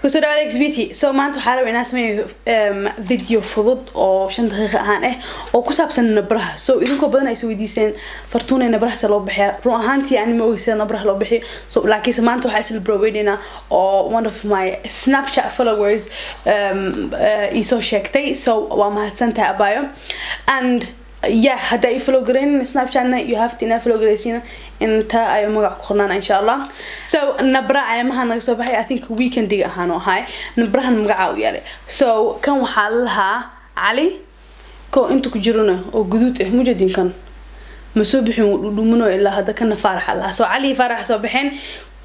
Kusoo dhawaada XBT. So maanta waxaa rabaa inaan sameeyo video fudud oo 5 daqiiqo ahaan ah oo ku saabsan nabraha. So idinkoo badan ay soo weydiiseen, Fartuuna, nabraha se loo bixiyaa? Run ahaantii ani ma ogi sida nabraha loo bixiyo. So laakiinse maanta waxaa isla broweynayna oo one of my Snapchat followers iisoo sheegtay. So waa mahadsantahay, abayo. And yeah, hadda i follow garaynin Snapchatna, you have to inaa follow garaysiina. Inta ayo magac ku qornaan, insha Allah. So nabra ayamaha naga soo baxay, I think weekendiga ahaan oo ahay, nabrahan magaca u yeelay. So kan waxaa la lahaa Cali, ko inta ku jirona oo guduud ah mujadin kan ma soo bixin, wuu dhudhumino ilaa hadda. Kana Faarax lahaa. So Cali iyo Faarax soo baxeen,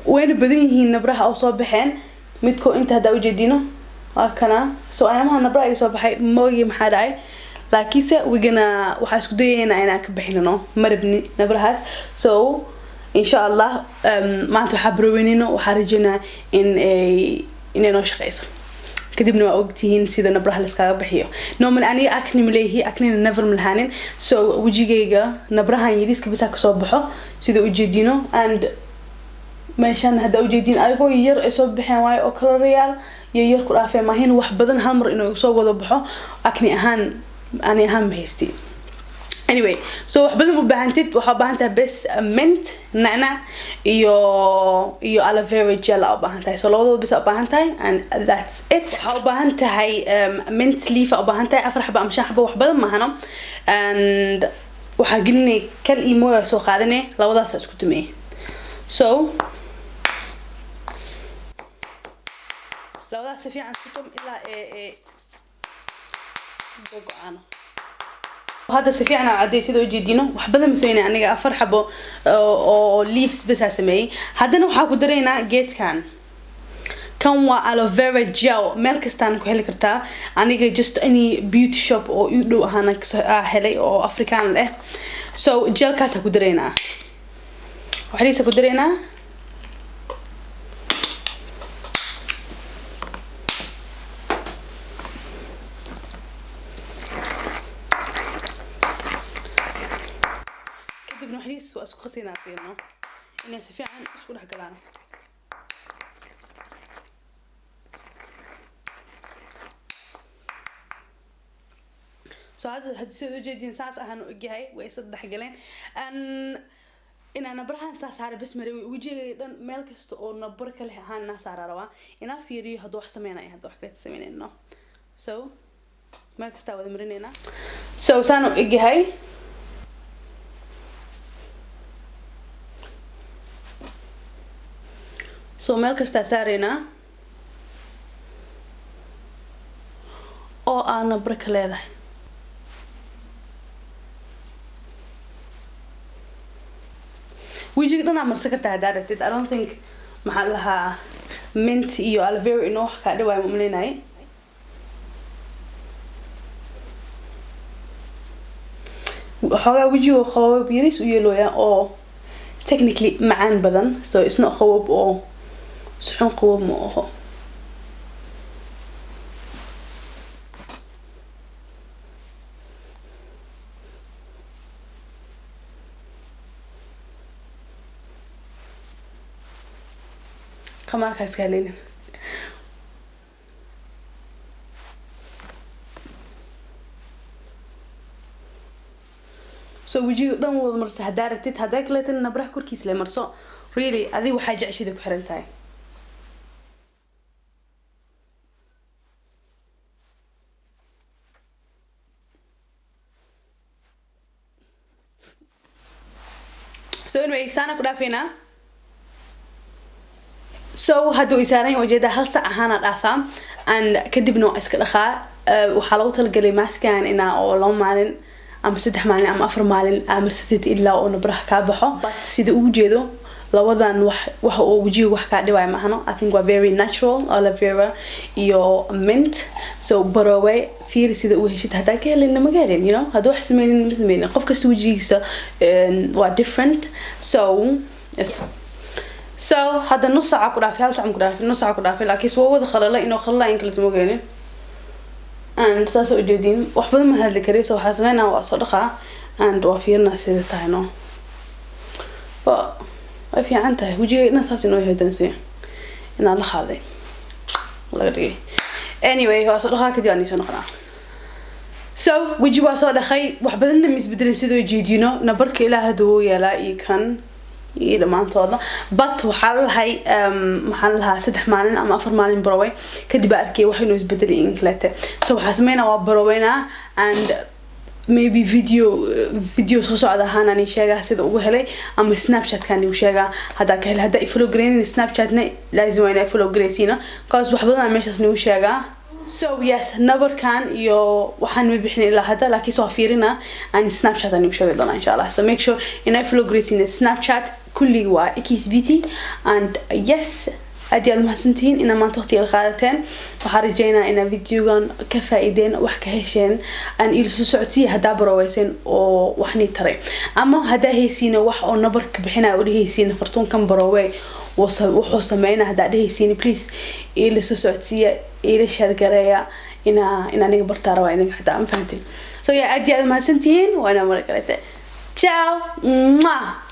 wayna badan yihiin nabraha oo soo baxeen. Midko inta haddaa ujeedino waa kana. So ayamaha nabra ay soo baxay, moogi maxaa dhacay, laakiinse wigana waxaa isku dayaynaa inaan ka bixinano, marabni nabrahaas. So insha Allah maanta waxaa baroweynino, waxaa rajeynaa in ay inay noo shaqeyso. Kadibna waa ogtihiin sida nabraha layskaga bixiyo. Normal aniga acne maleehi, acnena never malahaanin. So wejigayga nabrahan yariiska bisaa kasoo baxo, sida ujeedino. And meeshan haddaa ujeedin, ayagoo yar ay soo baxeen waayo oo kalorayaal iyo yar ku dhaafeen maahin. Wax badan hal mar inuu soo wada baxo acne ahaan ani ahaan ma haysti. Anyway, so wax badan u baahantid, waxaa u baahan tahay bes mint, nacnac iyo aloe vera gel aa u baahan tahay. So labadooda bes aa u baahan tahay and that's it. Waxaa u baahan tahay mint leaf aa u baahan tahay, 4 xabo ama 5 xabo, wax badan maahano. And waxaa gelinay kal iyo mooya soo qaadanay, labadaas isku dumeeyay. So labadaas si fiican isku tum ilaa ee go-aano. Hadda si fiican aan cadeey, sida ujeedino. Wax badan ma sameynay aniga, 4 xabo oo leaves bas aa sameeyey. Haddana waxaa ku daraynaa geedkan. Kan waa aloe vera gel, meel kastaan ku heli kartaa. Aniga just any beauty shop oo ii dhow ahaana kasoo helay oo Afrikaan leh. So gelkaasaa ku daraynaa, waxdiisa ku daraynaa. Kadibna waxdiis waa isku qasinaa siino inay si fiican isku dhex galaan. So hadda sida ujeediin saas ahaan u egyahay, way isa dhex galeen. Inaa nabrahan saa saara bes mare, wejigay dhan meel kasta oo nabar ka leh ahaan inaa saara rabaa, inaa fiiriyo hadduu wax sameynaya, hadduu wax kaleeta sameynayno. So meel kastaa wada marineynaa. So saan u egyahay. So meel kastaa saareynaa oo aa nabro ka leedahay. Wejiga dhanaa marsan kartaa haddaa rabtid. I don't think, maxaa la lahaa, mint iyo aloe vera inuu wax kaa dhawaayo ma umaleynaaye. Waxoogaa wejiga qaboob yariis u yeelooya oo technically macaan badan. So it's not qaboob oo suxun, qaboob ma aho. Khamaarka iska haleynin. So wejiga dhan wada marsa haddaa rabtid, haddaa kaleetana nabraha korkiis le marso. Really, adiga waxaa jeceshida ku xiran tahay. So anyway, saana ku dhaafeynaa. So hadduu isaaran yahay ujeedaa, hal sac ahaana dhaafaa and kadibna waa iska dhaqaa. Waxaa lagu talagalay maskan inaa oo 2 maalin ama 3 maalin ama 4 maalin aa marsatid ilaa oo nabraha kaa baxo. But sida ugu jeedo, labadan wax waxa oo wejiga wax kaa dhibaayo maahano. I think waa very natural, aloe vera iyo mint. So baroowe, fiiri sida ugu heshid. Haddaa ka helin, ma ka helin, haddii wax sameynin, ma sameynin. Qof kasta wejigiisa waa different. So yes, so hadda nus saaca ku dhaafay, hal saac ku dhaafay, nus saaca ku dhaafay, laakiin waa wada khalala inuu khalala in kala tumogeenin. And saas u jeedin, wax badan ma hadli kari. So waxaa sameynaa, waa soo dhaqaa and waa fiirinaa sida tahay. No, way fiican tahay. Wejiga dhan saas inoo yahay, dansi inaan la qaaday. Laga dhigay. Anyway, waa soo dhaqaa, kadib aan soo noqonaa. So weji waa soo dhaqay, wax badanna ma isbedelin sidoo jeedino. Nabarka ilaa hadda wuu yaalaa iyo kan iyo dhammaantooda, but waxaa lalahay waxaan lahaa 3 maalin ama 4 maalin baroway, kadib baa arkay wax inuu isbedelay in kalete. So waxaa sameynaa, waa baroweynaa, and maybe video soo socda ahaan ani sheegaa sida ugu helay, ama Snapchatkaan igu sheegaa haddaa ka helay. Haddaa i follow gareynin Snapchatna, laazim waa inaa follow gareysiina, cause wax badan meeshaas nigu sheegaa. So yes, nabarkan iyo waxaan ma bixin ilaa hadda, laakiin soo fiirina aan Snapchat aan igu sheegi doonaa, insha Allah. So make sure inaa follow gareysiina Snapchat, kulligii waa xbt. And yes, aad iyo aad mahadsantihiin inaa maanta waqtiga la qaadateen. Waxaan rajeynaa inaa videogan ka faa-iideen, wax ka hesheen, aan ila soo socodsiiya haddaa baroweyseen oo wax nii taray, ama haddaa haysiina wax oo nabarka bixinaya oo dhehaysiina "Fartuunkan barowe wuxuu sameynaa", haddaa dhehaysiina, please ila soo socodsiiya, ila share gareeya. Inaa aniga bartaa rabaa idinka xataa, ma fahanteen? So yeah, aad iyo aad mahadsantihiin. Waa inaa mara kalete. Ciao. Mwah.